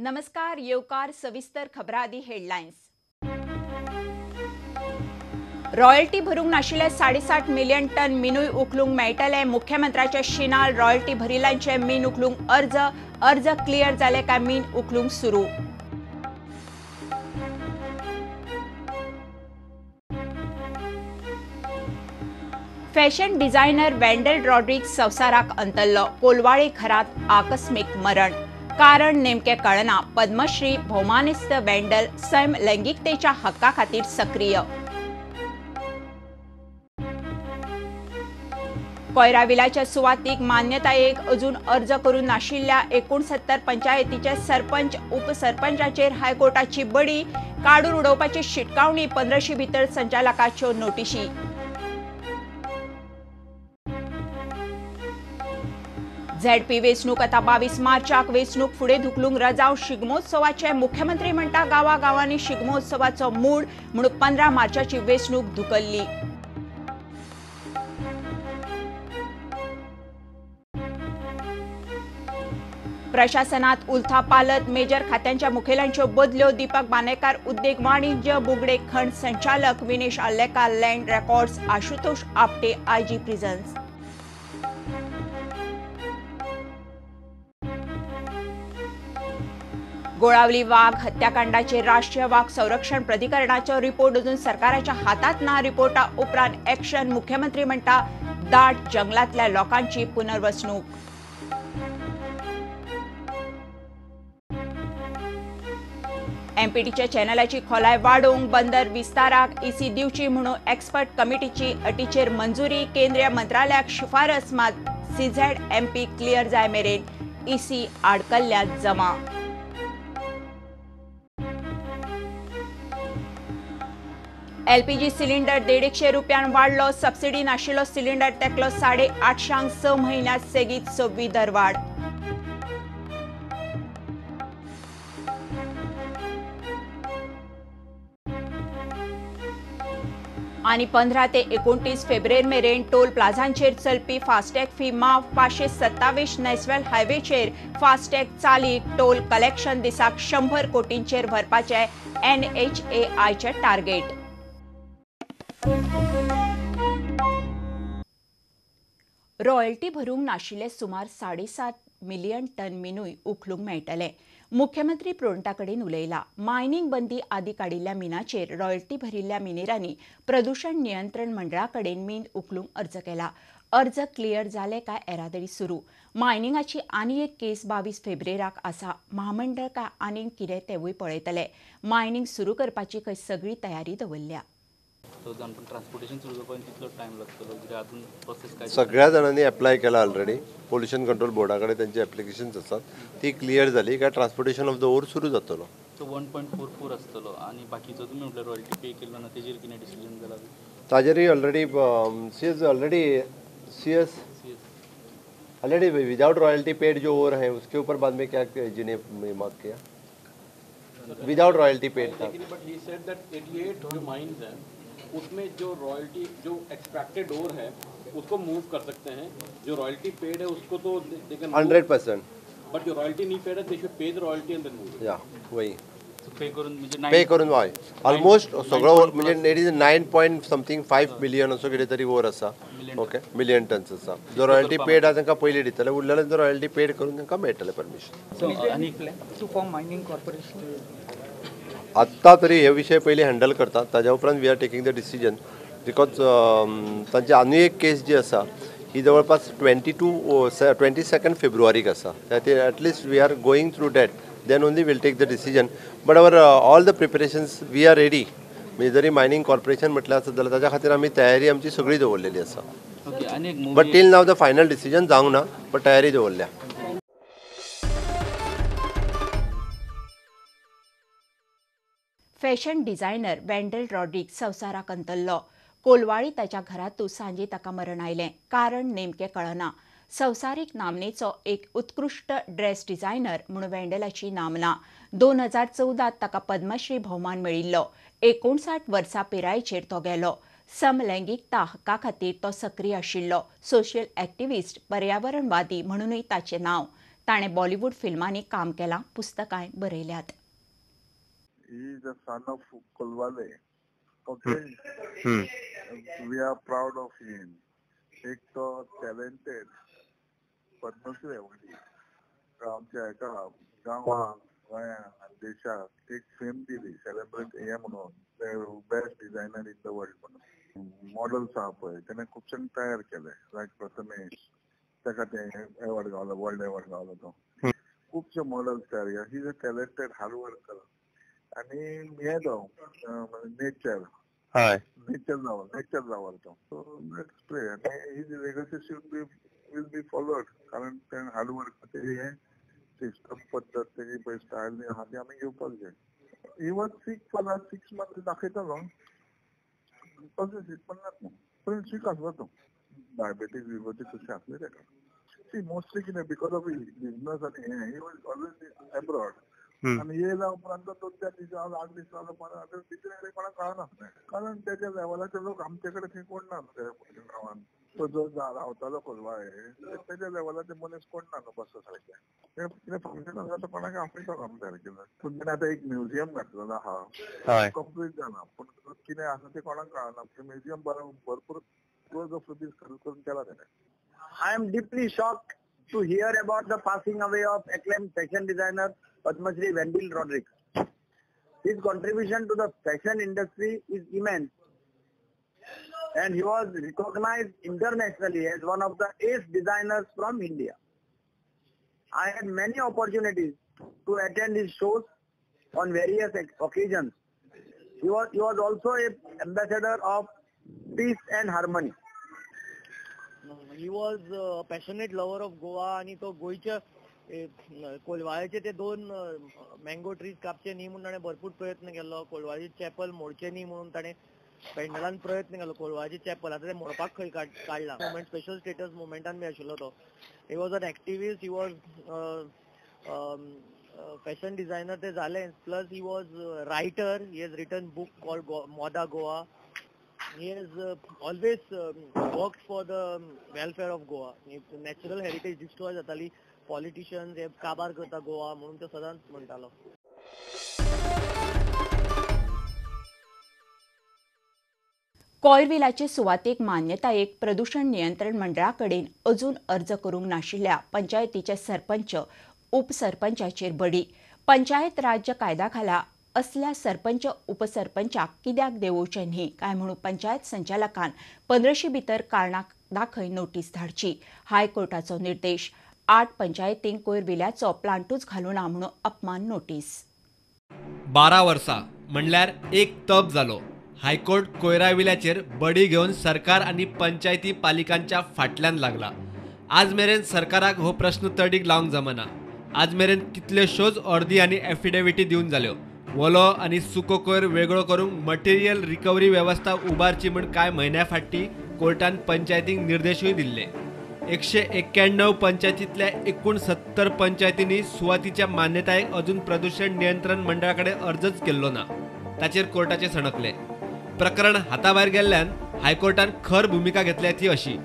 नमस्कार, येवकार सविस्तर खबरां आदी हेडलायन्स। रॉयल्टी भरूंक नाशिल्ले 7.5 मिलियन टन मिनूय उखलूंक मेळटले। मुख्यमंत्र्याचे शिनाल रॉयल्टी भरिल्ल्यांचे मीन उखलूंक अर्ज, अर्ज क्लियर जाले काय मीन उखलूंक सुरू। फॅशन डिझायनर वेंडल रॉड्रिग्स संवसाराक अंतरलो। कोलवाळे घरात आकस्मिक मरण, कारण नेमके कळना। पद्मश्री भोवमानेस्त वेंडल सैम लैंगिकतेच्या हक्का खातीर सक्रीय। कोयराविलाच्या सुवातीक मान्यतायेक अजून अर्ज करून नाशिल्ल्या 69 पंचायतीचे सरपंच उपसरपंचाचेर हायकोर्टाची बडी, काडून उडोवपाची शिटकावणी। 15 भितर संचालकाच्यो नोटिशी। झेडपी वेंचणूक आता 22 मार्चाक, वेंचणूक फुडें धुकलूंक रजाव। शिगमोत्सवाचे मुख्यमंत्री म्हणटा गांवागांवांनी शिगमोत्सवाचो मूड म्हणून 15 मार्चाची वेंचणूक धुकल्ली। प्रशासनात उलथापालथ, मेजर खात्यांच्या मुखेल्यांच्यो बदल्यो। दीपक बानेकार उद्देग वाणिज्य, बुगडे खण संचालक, Vinesh Arlekar land records, Ashutosh Apte IG prisons. Golavali वाघ हत्याकांडाचे राष्ट्रीय वाघ संरक्षण प्राधिकरणाचो रिपोर्ट अजून सरकाराच्या हातात ना। रिपोर्टा उपरांत ॲक्शन। मुख्यमंत्री म्हणटा दाट जंगलातल्या लोकांची पुनर्वसणूक। एमपीटीच्या चॅनलाची खोलाय वाडोवंक बंदर विस्ताराक ईसी दिवची म्हणून एक्सपर्ट कमिटीची अटीचेर मंजुरी। केंद्रीय मंत्रालयाक शिफारस, मात सीझेड एमपी क्लियर जाय मेरेन ईसी आडकल्ल्या जमा। एलपीजी सिलिंडर 150 रुपयान वाडलो। सबसिडी नाशिल्लो सिलिंडर तेकलो 850 6 म्हयन्यांत सेगीत 26 दरवाड। आनी 15 ते 29 फेब्रुवारी मेरेन टोल प्लाझांचेर चलपी फास्टॅग फी माफ। 527 नॅशनल हायवेचेर फास्टॅग चालीक। टोल कलेक्शन दिसाक 100 कोटींचेर व्हरपाचें एनएचएआयचें टार्गेट। रॉयल्टी भरूंक नाशिल्ले सुमार 7.5 मिलियन टन मिनूय उखलूंक मेळटले। मुख्यमंत्री प्रोंटा कडेन उलयला। मायनिंग बंदी आदी काडिल्ल्या मिनाचेर रॉयल्टी भरिल्ल्या मिनेरांनी प्रदूषण नियंत्रण मंडळा कडेन मीन उखलूंक अर्ज केला। अर्ज क्लियर जाले काय येरादारी सुरू। मायनिंगाची आनी एक केस 22 फेब्रुवारीक आसा। म्हामंडळ काय आनीक कितें तेवूय पळयतले। मायनिंग सुरू करपाची खंय सगळी तयारी दवरल्या। सगळ्या जाणांनी अप्लाय केला ऑलरेडी। पोल्युशन कंट्रोल बोर्डा कडेन तांचे एप्लिकेशन्स आसात, ती क्लियर जाली काय ट्रान्सपोर्टेशन ऑफ the ओर सुरू जातलो। 1.44 आसतलो आनी बाकीचो तुमी म्हटल्यार रॉयल्टी पे केलो ना तेजेर कितें डिसिजन जाला? ताजेरय already CS already CS already without royalty paid जो ओर है उसके ऊपर बाद में क्या जिन्हें मार्क किया विदाउट रॉयल्टी पेड था। बट he said that 88 जो माइंस हैं उसमें जो रॉयल्टी जो एक्सट्रैक्टेड ओर है उसको मूव कर सकते हैं, जो रॉयल्टी पेड है उसको तो they can 100%, but जो रॉयल्टी नहीं पेड है they should pay the royalty and then move. या वही पे करून म्हणजे पे करून हय ऑलमोस्ट सगळो म्हणजे it is 9 point something 5 million असो कितें तरी ओर आसा। ओके, मिलियन टन्स आसा। जो रॉयल्टी पेड आसा तांकां पयलीं दितले, उरलेले रॉयल्टी पेड करून तांकां मेळटलें permission. To form mining corporation आत्ता तरी हे विशय पयलीं हँडल करतात, ताज्या उपरांत we are taking the decision. Because तांची आनी एक केस जी आसा ही जवळपास 22 फेब्रुवारीक आसा। त्या खातीर at least we are going through that, then only will take the decision. But our all the preparations we are ready. म्हणजे जरी मायनिंग कॉर्पोरेशन म्हटलें आसत जाल्यार ताज्या खातीर आमी तयारी आमची सगळी दवरलेली आसा। But till now the final decision जावंक ना, बट तयारी दवरल्या। फॅशन डिझायनर वेंडल रॉड्रिग्स संवसाराक अंतरलो। कोलवाळी ताच्या घरांतूच सांजे ताका मरण आयलें। कारण नेमकें कळना। संवसारीक नामनेचो एक उत्कृश्ट ड्रेस डिझायनर म्हणून वेंडलाची नामना। 2014 ताका पद्मश्री भोवमान मेळिल्लो। 59 वर्सां पिरायेचेर तो गेलो। समलैंगिकता हक्का खातीर तो सक्रीय आशिल्लो। सोशल एक्टिविस्ट, पर्यावरणवादी म्हणूनय ताचें नांव। ताणें बॉलिवूड फिल्मांनी काम केलां, पुस्तकांय बरयल्यात. He is a son of Colvale. Okay. We are proud of him. एक तो टॅलेंटेड पद्मश्री अवॉर्डी आमच्या एका गांवाक, गोंयांक आनी देशाक एक फेम दिली, सेलिब्रेट हे म्हणून best designer in the world म्हणून. मॉडल्स आहा पळय तेणें खुबश्यांक तयार केले, लायक प्रथमेश, ताका ते एवॉर्ड गावलो, वर्ल्ड एवॉर्ड गावलो तो. खुबशे मॉडल्स तयार केले. He is a talented hard worker आनी हे तो नेचर नेचर लवर तो. सो let's pray आनी his legacy should be will be followed, कारण तेणें हार्ड वर्क तेजी हें सिस्टम पद्दत तेजी पळय स्टायल आहा ती आमी घेवपाक जाय. He was sick for last 6 months दाखयतालो, तशें सीक पडनात न्हू, पूण सीक आसलो तो. डायबेटीस बिबेटीस तशें आसलें ताका. सी मोस्टली कितें because of business आनी हें he was always abroad. आनी येयल्या उपरांत 2-4 दीस जालो, 8 दीस जालो, 15 भितर कोणाक कळनासलें, कारण तेच्या लेवलाचे लोक आमचे कडेन थंय कोण ना गांवांत. तो जो रावतालो कोलवाळे तेच्या लेवलाचे मनीस कोण ना न्हू बसता सारकें. कितें फंक्शन आसता तो कोणाक आपयतालो आमच्या सारकें. पूण तेणें आतां एक म्युझियम घातलेलो आहा, कंप्लीट जाला, पूण कितें आसा तें कोणाक कळना. म्युझियम भरपूर क्लोज ऑफ रुपीज खर्च करून केला तेणें. I am deeply shocked to hear about the passing away of acclaimed fashion designer Padma Shri Wendell Rodrigues. His contribution to the fashion industry is immense, and he was recognized internationally as one of the ace designers from India. I had many opportunities to attend his shows on various occasions. He was also an ambassador of peace and harmony. He was a passionate lover of Goa आणि तो गोंयच्या कोलवाळ्याचे ते 2 mango trees कापचे न्ही म्हणून ताणें भरपूर प्रयत्न केल्लो. कोलवाळी चॅपल मोडचे न्ही म्हणून ताणें पेंडलान प्रयत्न केलो. कोलवाळची चॅपल आतां ते मोडपाक खंय काडला. मुवमेंट स्पेशल स्टेटस मुवमेंटान बी आशिल्लो तो. He was an activist, he was fashion designer ते जालें, plus he was writer. He has written book called Moda Goa. He has always worked for the welfare of Goa. Natural heritage destroy जाताली, politicians हे काबार करता गोवा म्हणून तो सदांच म्हणटालो. कॉयरविलाचे सुवातेक मान्यतायेक प्रदूषण नियंत्रण मंडळा कडेन अजून अर्ज करूंक नाशिल्ल्या पंचायतीचे सरपंच उपसरपंचाचेर बडी. पंचायत राज्य कायद्या खाला असल्या सरपंच उपसरपंचाक कित्याक देवोवचें न्ही काय म्हणून पंचायत संचालकान 15 भितर कारणाक दाखय नोटीस धाडची. हायकोर्टाचो निर्देश. 8 पंचायतींक कोयर विल्याचो प्लांटूच घालूना म्हणून अपमान नोटीस. 12 वर्सां म्हणल्यार एक तप जालो. हायकोर्ट कोयरा विल्याचेर बडी घेवन सरकार आनी पंचायती पालिकांच्या फाटल्यान लागला. आज मेरेन सरकाराक हो प्रश्न तडीक लावंक जमना. आज मेरेन कितल्योश्योच अर्दी आनी एफिडेविटी दिवन जाल्यो. वलो आनी सुको कोयर वेगळो करूंक मटेरियल रिकवरी वेवस्था उबारची म्हूण कांय म्हयन्या फाटीं कोर्टान पंचायतींक निर्देशूय दिल्ले. 191 पंचायतींतल्या एकूण 70 पंचायतींनी सुवातीच्या मान्यतायेक अजून प्रदूषण नियंत्रण मंडळा कडेन अर्जच केल्लो ना. ताचेर कोर्टाचे सणकले. प्रकरण हाताभायर गेल्ल्यान हायकोर्टान खर भुमिका घेतल्या ती अशी.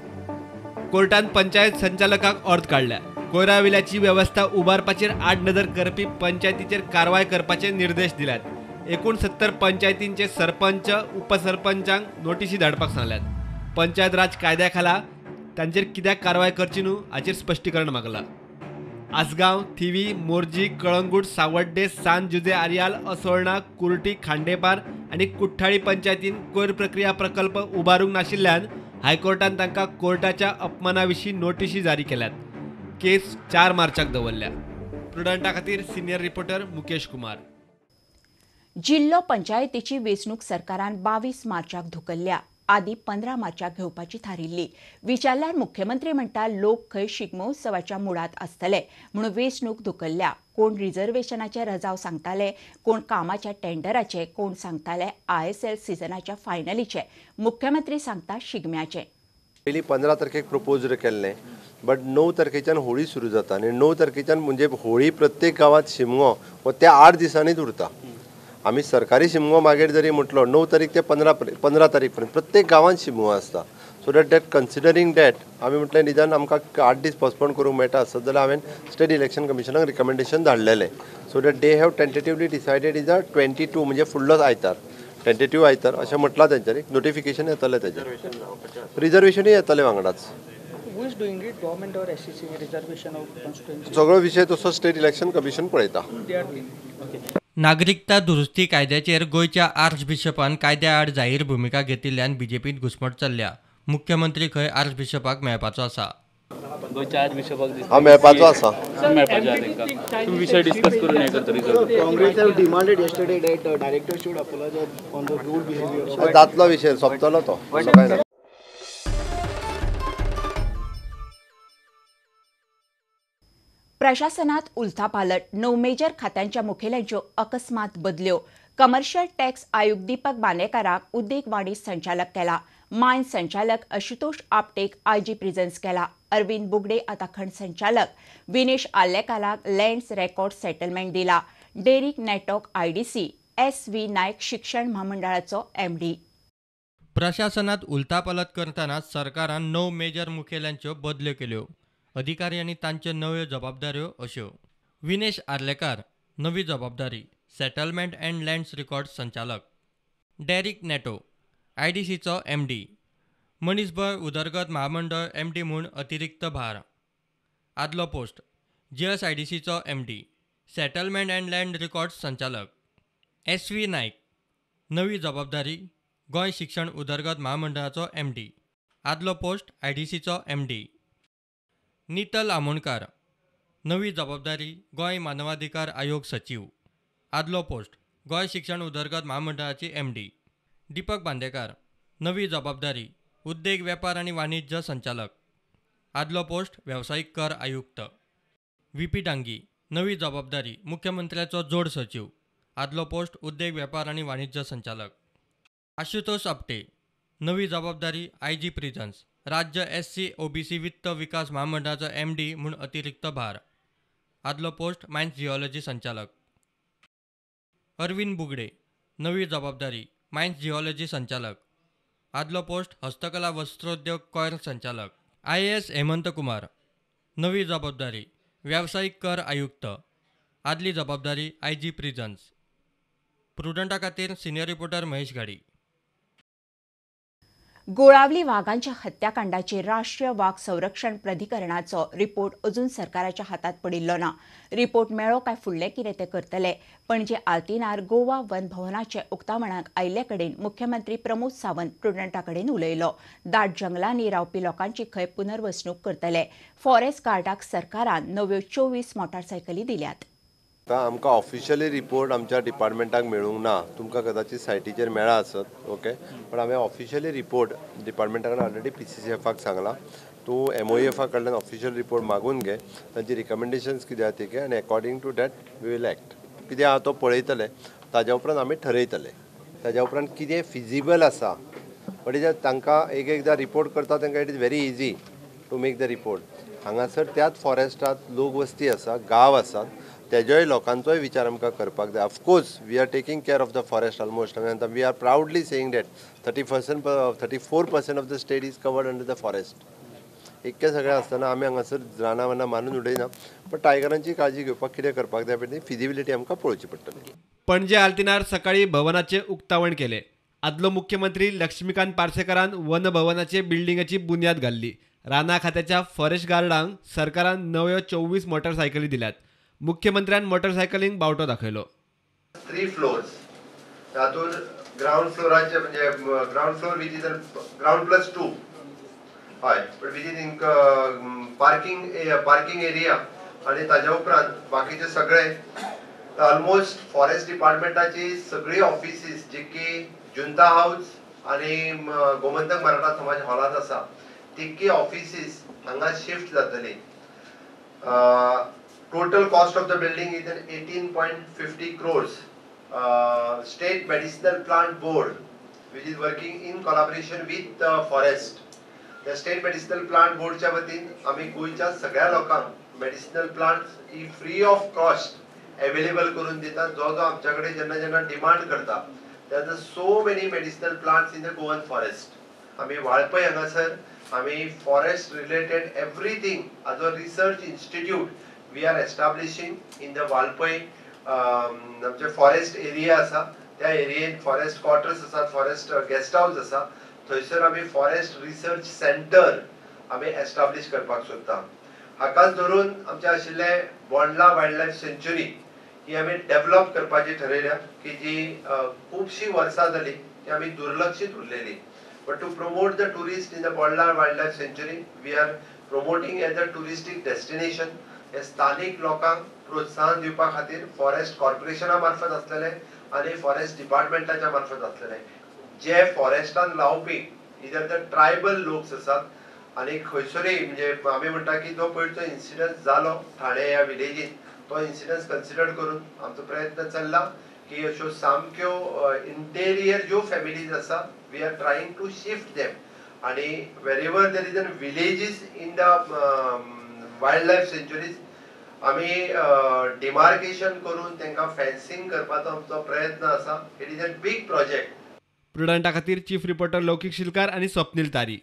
कोर्टान पंचायत संचालकाक अर्द काडल्या. कोयरा विल्याची वेवस्था उबारपाचेर आडनदर करपी पंचायतीचेर कारवाय करपाचे निर्देश दिल्यात. एकूण 70 पंचायतींचे सरपंच उपसरपंचांक नोटिशी धाडपाक सांगल्यात. पंचायत राज कायद्या खाला तांचेर कित्याक कारवाय करची न्हू हाचेर स्पश्टीकरण मागलां. आसगांव, थिवी, मोरजी, कळंगूट, सावड्डे, सान जुजे आरियाल, असोळणा, कुर्टी, खांडेपार आनी कुठ्ठाळी पंचायतीन कोयर प्रक्रिया प्रकल्प उबारूंक नाशिल्ल्यान हायकोर्टान तांकां कोर्टाच्या अपमाना विशीं नोटिशी जारी केल्यात. केस 4 मार्चाक दवरल्या. प्रुडंटा खातीर सिनियर रिपोर्टर मुकेश कुमार. जिल्लो पंचायतीची वेंचणूक सरकारान 22 मार्चाक धुकल्ल्या. आदी 15 मार्चाक घेवपाची थारिल्ली. विचारल्यार मुख्यमंत्री म्हणटा लोक खंय शिगमोत्सवाच्या मुळांत आसतले म्हणून वेंचणूक धुकल्ल्या. कोण रिझर्वेशनाचे रजाव सांगताले, कोण कामाच्या टेंडराचे, कोण सांगताले ISL सिजनाच्या फायनलीचे. मुख्यमंत्री सांगता शिगम्याचे. पयलीं 15 तारखेक प्रपोज केल्लें, बट 9 तारखेच्यान होळी सुरू जाता आनी 9 तारखेच्यान म्हणजे होळी प्रत्येक गांवांत शिमगो हो त्या 8 दिसांनीच उरता. आमी सरकारी शिमगो मागीर जरी म्हटलो 9 तारीख ते 15 तारीख पर्यंत प्रत्येक गांवांत शिमगो आसता. So that that considering that आमी म्हटलें निदान आमकां 8 दीस पोस्टपोन करूंक मेळटा आसत जाल्यार हांवें स्टेट इलेक्शन कमिशनाक रिकमेंडेशन धाडलेलें. So that they have tentatively decided is a 22 म्हणजे फुडलोच आयतार, टेंटेटीव आयतार अशें म्हटलां तेंच्यांनी. नोटिफिकेशन येतलें तेजें, रिजर्वेशनूय येतलें वांगडाच. सगळो विशय तसो स्टेट इलेक्शन कमिशन पळयता. नागरिकता दुरुस्ती कायद्याचेर गोंयच्या आर्च बिशपान कायद्या आड जाहीर भुमिका घेतिल्ल्यान बीजेपींत घुस्मट चल्ल्या. मुख्यमंत्री खंय आर्च बिशपाक मेळपाचो आसा. गोंयच्या आर्च बिशपाक मेळपाचो आसा. विशय डिस्कस करून हे करतली. Congress have demanded yesterday that director should apologise on the rude behaviour. जातलो विशय सोंपतलो तो, काय ना. प्रशासनात उलथापालट, 9 मेजर खात्यांच्या मुखेल्यांच्यो अकस्मात बदल्यो. कमर्शियल टॅक्स आयुक्त दीपक बांदेकाराक उद्देग वाणिज्य संचालक केला. मायन संचालक आशुतोष आपटेक आयजी प्रिझन्स केला. अरविंद बुगडे आता खण संचालक, विनेश आल्लेकाराक लँड्स रेकॉर्ड सेटलमेंट दिला. डेरिक नेटोक आयडीसी, एस.व्ही. नायक शिक्षण म्हामंडळाचो एमडी. प्रशासनात उलथापालट करतना सरकारान 9 मेजर मुखेल्यांच्यो बदल्यो केल्यो. अधिकारी आनी तांच्यो नव्यो जबाबदाऱ्यो अश्यो: विनेश आर्लेकार नवी जबाबदारी सेटलमेंट अँड लँड्स रिकॉर्ड संचालक, डेरिक नेटो आयडीसीचो एमडी, मनीसबळ उदरगत महामंडळ एमडी म्हूण अतिरिक्त भार, आदलो post जीएसआयडीसीचो MD, settlement and land records संचालक, एस.व्ही. नायक नवी जबाबदारी गोंय शिक्षण उदरगत महामंडळाचो एमडी, आदलो पोस्ट आयडीसीचो एमडी, नीतल आमोणकार नवी जबाबदारी गोंय मानवाधिकार आयोग सचीव, आदलो पोस्ट गोंय शिक्षण उदरगत महामंडळाची एमडी, दीपक बांदेकार नवी जबाबदारी उद्देग वेपार आनी वाणिज्य संचालक, आदलो पोस्ट वेवसायीक कर आयुक्त, व्ही.पी. डांगी नवी जबाबदारी मुख्यमंत्र्याचो जोड सचीव, आदलो पोस्ट उद्देग वेपार आनी वाणिज्य संचालक, आशुतोष आपटे नवी जबाबदारी आयजी प्रिझन्स, राज्य एससी ओबीसी वित्त विकास महामंडळाचो एमडी म्हूण अतिरिक्त भार, आदलो पोस्ट मायन्स जिओलॉजी संचालक, अरविंद बुगडे नवी जबाबदारी मायन्स जिओलॉजी संचालक, आदलो पोस्ट हस्तकला वस्त्रोद्योग कॉयर संचालक, आय.ए.एस. हेमंत कुमार नवी जबाबदारी वेवसायीक कर आयुक्त, आदली जबाबदारी आयजी प्रिझन्स. प्रुडंटा खातीर सिनियर रिपोर्टर महेश घाडी. गोळावली वाघांच्या हत्याकांडाचेर राष्ट्रीय वाघ संरक्षण प्राधिकरणाचो रिपोर्ट अजून सरकाराच्या हातात पडिल्लो ना. रिपोर्ट मेळ्ळो काय फुडलें कितें तें करतले. पणजे आल्तिनार गोवा वन भवनाचे उक्तावणाक आयिल्ले कडेन मुख्यमंत्री प्रमोद सावंत प्रुडंटा कडेन उलयलो. दाट जंगलांनी रावपी लोकांची खंय पुनर्वसणूक करतले. फॉरेस्ट गार्डाक सरकारान नव्यो 24 मोटारसायकली दिल्यात. आमकां ऑफिशियली रिपोर्ट आमच्या डिपार्टमेंटाक मेळूंक ना, तुमकां कदाचित सायटीचेर मेळ्ळा आसत, ओके, पण हांवें ऑफिशियली रिपोर्ट डिपार्टमेंटा कडेन ऑलरेडी PCCFाक सांगलां, तूं MOEFा कडल्यान ऑफिशियल रिपोर्ट मागून घे, तांची रिकमेंडेशन्स कितें आहा ते घे आनी according to that we will act. कितें आहा तो पळयतले, ताज्या उपरांत आमी ठरयतले, ताज्या उपरांत कितें फिजिबल आसा. बट is तांकां एक एकदां रिपोर्ट करता तांकां it is very easy to make the report. हांगासर त्याच फॉरेस्टांत लोक वस्ती आसा, गांव आसात, तेजोय लोकांचोय विचार आमकां करपाक जाय. Of course we are taking care of the forest almost. We are proudly saying that 34% of the state is covered under the forest. इतकें सगळें आसतना आमी हांगासर रानां वनां मानून उडयना, पण टायगरांची काळजी घेवपाक कितें करपाक जाय पळय फिजिबिलिटी आमकां पळोवची पडटली. पणजे आल्तिनार सकाळी भवनाचें उक्तावण केलें. आदलो मुख्यमंत्री लक्ष्मीकांत पार्सेकारान वन भवनाचे बिल्डिंगेची बुन्याद घाल्ली. रानां खात्याच्या फॉरेस्ट गार्डांक सरकारान नव्यो 24 मोटरसायकली दिल्यात. मुख्यमंत्र्यान मोटरसायकलींक बावटो दाखयलो. 3 फ्लोर्स, तातूंत ग्रावंड फ्लोराचे म्हणजे ground floor which is ground +2, हय, पण which is in parking area आनी ताज्या उपरांत बाकीचे सगळे ऑलमोस्ट फॉरेस्ट डिपार्टमेंटाची सगळी ऑफिसीस जी की जुंता हावज आनी गोमंतक मराठा समाज हॉलांत आसा तितकी ऑफिसीस हांगा शिफ्ट जातली. Total cost of the building is 18.50 crores. State Medicinal Plant Board, which is working in collaboration with the forest, the State Medicinal Plant Board च्या वतीन आमी गोंयच्या सगळ्या लोकांक medicinal plants he free of cost available करून दितात. जो जो आमच्या कडेन जेन्ना जेन्ना डिमांड करता, there are so many medicinal plants in the Goan forest. आमी वाळपय हांगासर आमी फॉरेस्ट रिलेटेड एवरीथींग हाजो research institute we are establishing in the Valpoi. आमचे फॉरेस्ट एरिया आसा त्या एरियेन फॉरेस्ट क्वॉर्टर्स आसात, फॉरेस्ट गेस्ट हावज आसा, थंयसर आमी फॉरेस्ट रिसर्च सेंटर आमी एस्टाब्लीश करपाक सोदता. हाकाच धरून आमचे आशिल्ले बोंडला वायल्ड लायफ सेंच्युरी ही आमी डेवलप करपाची ठरयल्या की जी खुबशीं वर्सां जाली ती आमी दुर्लक्षीत उरलेली. But to promote the tourist in the Bondla wild life sanctuary we are promoting as a touristic destination. हे स्थानीक लोकांक प्रोत्साहन दिवपा खातीर फॉरेस्ट कॉर्पोरेशना मार्फत आसलेले आनी फॉरेस्ट डिपार्टमेंटाच्या मार्फत आसलेले जे फॉरेस्टान रावपी इधर the tribal लोक आसात आनी खंयसरूय म्हणजे आमी म्हणटा की जो पयरचो इन्सिडंट जालो ठाणे ह्या विलेजीन तो इन्सिडंट कन्सिडर करून आमचो प्रयत्न चल्ला की अश्यो सामक्यो इंटेरियर ज्यो फॅमिलीज आसा we are trying to shift them आनी wherever there is an villages in the wild life sanctuaries आमी डिमार्केशन करून तांकां फेन्सिंग करपाचो आमचो प्रयत्न आसा. It is a big project. प्रुडंटा खातीर चीफ रिपोर्टर लौकिक शिलकार आनी स्वप्नील तारी.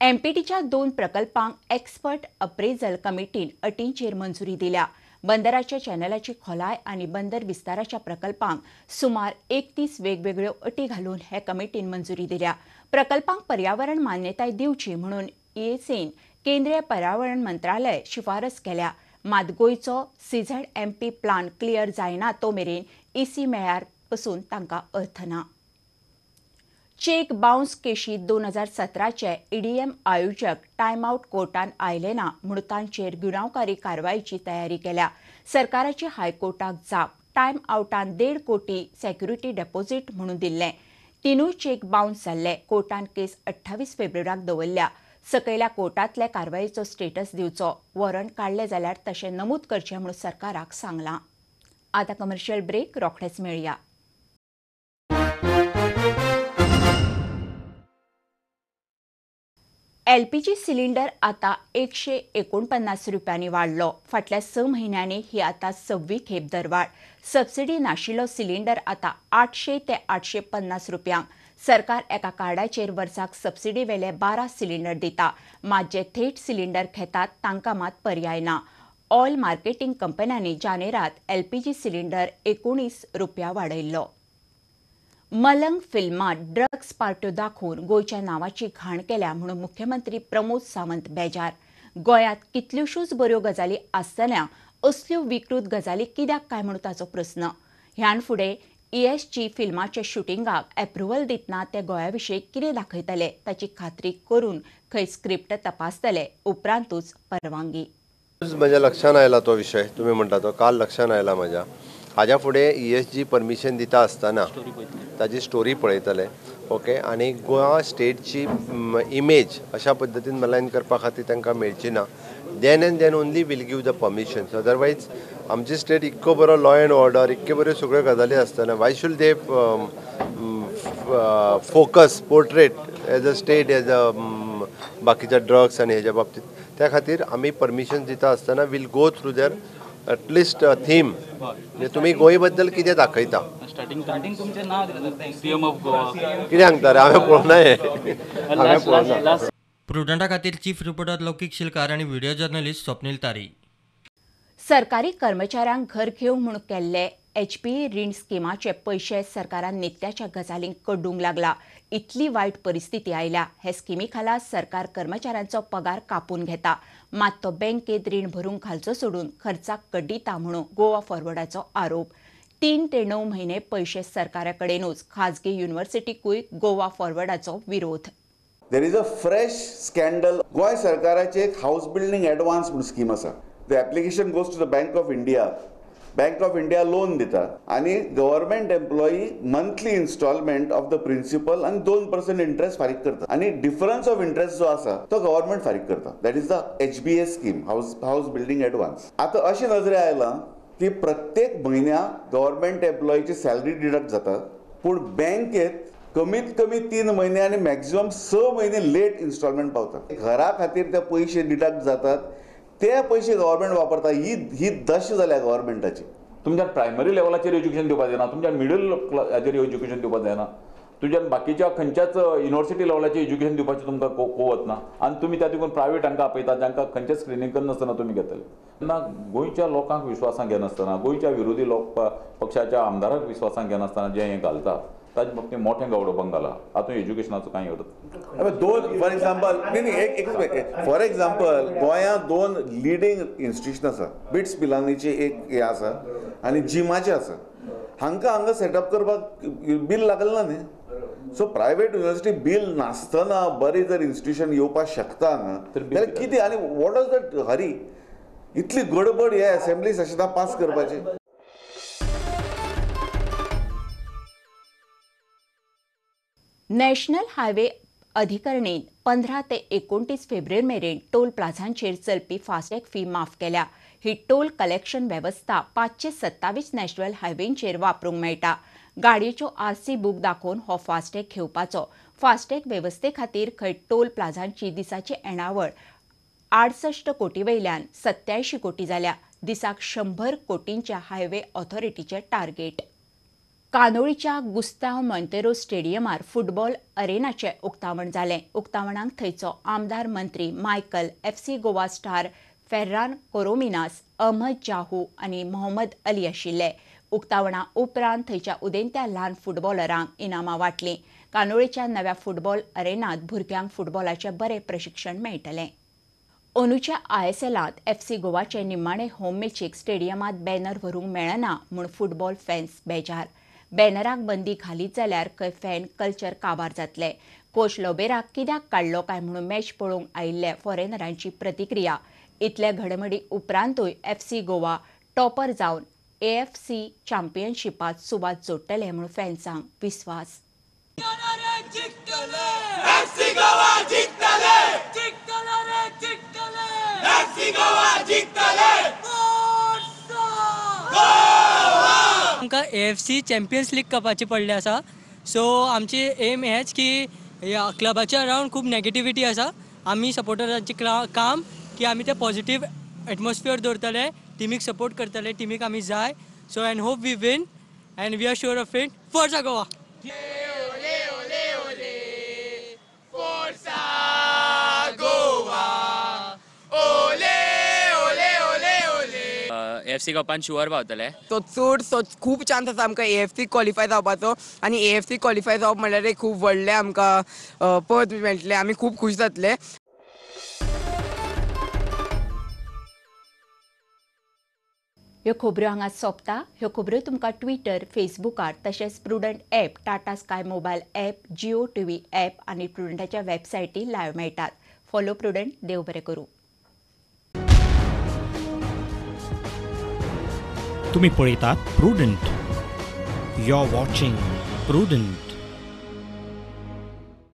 एमपीटीच्या 2 प्रकल्पांक एक्सपर्ट अप्रेजल कमिटीन अटींचेर मंजुरी दिल्या. बंदराच्या चॅनलाची खोलाय आनी बंदर विस्ताराच्या प्रकल्पांक सुमार 31 वेगवेगळ्यो अटी घालून हे कमिटीन मंजुरी दिल्या. प्रकल्पांक पर्यावरण मान्यताय दिवची म्हणून ईएसीन केंद्रीय पर्यावरण मंत्रालय शिफारस केल्या. मात गोंयचो सीझेडएमपी प्लान क्लियर जायना तो मेरेन ईसी मेळ्यार पसून तांकां अर्थ ना. चेक बाउन्स केशीत 2017चे ईडीएम आयोजक टायम आउट कोर्टान आयले ना म्हूण तांचेर गुन्यांवकारी कारवायेची तयारी केल्या. सरकाराची हायकोर्टाक जाप. टायम आवटान 1.5 कोटी सेक्युरिटी डेपॉझिट म्हणून दिल्लें. 3 चेक बाउन्स जाल्ले. कोर्टान केस 28 फेब्रुवारीक दवरल्या. सकयल्या कोर्टांतले कारवायेचो स्टेटस दिवचो. वॉरंट काडले जाल्यार तशें नमूद करचें म्हूण सरकाराक सांगलां. आतां कमर्शियल ब्रेक, रोखडेच मेळया. एलपीजी सिलिंडर आता 149 रुपयांनी वाडलो. फाटल्या 6 म्हयन्यांनी ही आता 6वी खेप दरवाड. सबसिडी नाशिल्लो सिलिंडर आता 800 ते 850 रुपयांक. सरकार एका कार्डाचेर वर्साक सबसिडी वेले 12 सिलिंडर दिता. मात जे थेट सिलिंडर घेतात तांकां मात पर्याय ना. ऑयल मार्केटिंग कंपन्यांनी जानेरात एलपीजी सिलिंडर 19 रुपया वाडयल्लो. मलंग फिल्मांत ड्रग्स पार्ट्यो दाखोवन गोंयच्या नांवाची घाण केल्या म्हणून मुख्यमंत्री प्रमोद सावंत बेजार. गोंयांत कितल्योश्योच बऱ्यो गजाली आसतना असल्यो विकृत गजाली कित्याक काय म्हणून ताचो प्रस्न. ह्यान फुडें ईएसजी फिल्माच्या शुटिंगाक एप्रुवल दितना ते गोंया विशीं कितें दाखयतले ताची खात्री करून खंय स्क्रिप्ट तपासतले, उपरांतूच परवानगी. म्हज्या लक्षान आयला तो विशय तुमी म्हणटा तो काल लक्षान आयला म्हज्या. हाज्या फुडें ईएसजी परमिशन दिता आसतना ताजी स्टोरी पळयतले. ओके, आनी गोवा स्टेटची इमेज अशा पद्दतीन मलायन करपा खातीर तांकां मेळची ना. Then and then only will give the permission. Otherwise आमची स्टेट इतको बरो लॉ एंड ऑर्डर, इतक्यो बऱ्यो सगळ्यो गजाली आसतना why should they focus portrait as a state as a बाकीच्या ड्रग्स आनी हेज्या बाबतीत. त्या खातीर आमी परमिशन दिता आसतना will go through their at least theme, म्हणजे तुमी गोंय बद्दल कितें दाखयता. कितें सांगता रे, हांवें पळोवना हें, हांवें पळोवना. प्रुडंटा खातीर चीफ रिपोर्टर लौकिक शिलकार आनी व्हिडिओ जर्नलिस्ट स्वप्नील तारी. सरकारी कर्मचाऱ्यांक घर घेवंक म्हूण केल्ले एचपीए रीण स्किमाचे पयशे सरकारान नित्याच्या गजालींक कड्डूंक लागला. इतली वायट परिस्थिती आयल्या. हे स्किमी खाला सरकार कर्मचाऱ्यांचो पगार कापून घेता, मात तो बँकेत रीण भरूंक घालचो सोडून खर्चाक कड्डिता म्हणून गोवा फॉरवर्डाचो आरोप. 3 ते 9 म्हयने पयशे सरकाराकडेनूच, खाजगी युनिव्हर्सिटीकूय गोवा फॉरवर्डाचो विरोध. There is a fresh scandal. Goa सरकाराचे एक हावस बिल्डिंग एडवान्स म्हणून स्कीम आसा. The application goes to the Bank of India. Bank of India loan दिता आनी government employee monthly instalment of the principal आनी 2% इंट्रस्ट फारीक करता आनी डिफरन्स ऑफ इंट्रस्ट जो आसा तो गव्हर्मेंट फारीक करता. That is the HBA scheme, house building advance. आतां अशें नजरे आयलां की प्रत्येक म्हयन्या गव्हर्मेंट एम्प्लॉईची सॅलरी डिडक्ट जाता, पूण बँकेत कमीत कमी 3 म्हयने आनी मॅक्झिमम 6 म्हयने लेट इन्स्टॉलमेंट पावता. घरा खातीर ते पयशे डिडक्ट जातात, ते पयशे गव्हर्मेंट वापरता. ही ही दशा जाल्या गव्हर्मेंटाची. तुमच्या प्रायमरी लेवलाचेर एज्युकेशन दिवपाक जायना, तुमच्या मिडल हाजेर एज्युकेशन दिवपाक जायना, तुज्यान बाकीच्या खंयच्याच युनिवर्सिटी लेवलाचें एज्युकेशन दिवपाचें तुमकां कुवत ना आनी तुमी त्या देखून प्रायवेट हांकां आपयतात जांकां खंयचें स्क्रिनींग करनासतना तुमी घेतले. तेन्ना गोंयच्या लोकांक विश्वासांत घेनासतना, गोंयच्या विरोधी लोक पक्षाच्या आमदाराक विश्वासांत घेनासतना जें हें घालता ताजे बाबतींत मोठें गावडोबंग घाला. हातूंत एज्युकेशनाचो कांय अर्थ. दोन फॉर एग्जाम्पल न्ही न्ही एक फॉर एग्जाम्पल गोंयांत दोन लिडींग इन्स्टिट्यूशन आसा, बिट्स पिलानीची एक हें आसा आनी जिमाचें आसा. हांकां हांगा सेटअप करपाक बील लागलें ना न्ही. सो प्रायवेट युनिवर्सिटी बील नासतना बरें जर इन्स्टिट्यूशन येवपाक शकता हांगा जाल्यार कितें आनी what is that Hari, इतली गडबड हे असेंब्ली सेशनां पास करपाची. नॅशनल हायवे अधिकरणेन 15 ते 29 फेब्रुवारी मेरेन टोल प्लाझांचेर चलपी फास्टॅग फी माफ केल्या. ही टोल कलेक्शन वेवस्था 527 नॅशनल हायवेंचेर वापरूंक मेळटा. गाडयेच्यो आरसी बूक दाखोवन हो फास्टॅग घेवपाचो. फास्टॅग वेवस्थे खातीर खंय टोल प्लाझांची दिसाची येणावळ 68 कोटी वयल्यान 87 कोटी जाल्या. दिसाक 100 कोटींच्या हायवे ऑथॉरिटीचें टार्गेट. कानोळीच्या गुस्ताव मोंतेरो स्टेडियमार फुटबॉल अरेनाचें उक्तावण जालें. उक्तावणाक थंयचो आमदार मंत्री Michael, FC Goa star Ferran Corominas, Ahmed Jahouh आनी मोहम्मद अली आशिल्ले. उक्तावणा उपरांत थंयच्या उदेंत्या ल्हान फुटबॉलरांक इनामां वांटलीं. कानोळीच्या नव्या फुटबॉल अरेनांत भुरग्यांक फुटबॉलाचें बरें प्रशिक्षण मेळटलें. अंदूच्या आयएसएलांत एफसी गोवाचे निमाणे होम मॅचीक स्टेडियमांत बॅनर व्हरूंक मेळना म्हूण फुटबॉल फॅन्स बेजार. बॅनराक बंदी घालीत जाल्यार खंय फॅन कल्चर काबार जातलें. कोच लोबेराक कित्याक काडलो काय म्हणून मॅच पळोवंक आयिल्ल्या फॉरेनरांची प्रतिक्रिया. इतल्या घडमोडी उपरांतूय एफसी गोवा टॉपर जावन एएफसी चॅम्पियनशिपांत सुवात जोडटले म्हूण फॅन्सांक विस्वास. आमकां एएफसी चॅम्पियन्स लीग कपाची पडले आसा. सो आमची एम हेच की ह्या क्लबाच्या अरावंड खूब नेगेटिविटी आसा. आमी सपोर्टरांचें काम की आमी ते पॉझिटिव्ह एटमॉस्फियर दवरतले, टिमीक सपोर्ट करतले, टिमीक आमी जाय. So and hope we win and we are sure of it. Forza Goa. AFC कपान शुअर पावतले. सो चड सो खूब चान्स आसा आमकां एएफसी क्वॉलिफाय जावपाचो आनी एएफसी क्वॉलिफाय जावप म्हणल्यार एक खूब व्हडलें आमकां पद मेळटलें. आमी खूब खूश जातले. ह्यो खबऱ्यो हांगा सोंपता. ह्यो खबऱ्यो तुमकां ट्विटर, फेसबुकार तशेंच Prudent app, Tata Sky mobile app, Jio TV app आनी प्रुडंटाच्या वेबसायटी लायव्ह मेळटात. Follow prudent. देव बरें करूं. तुम्ही पळयतात Prudent. You are watching Prudent.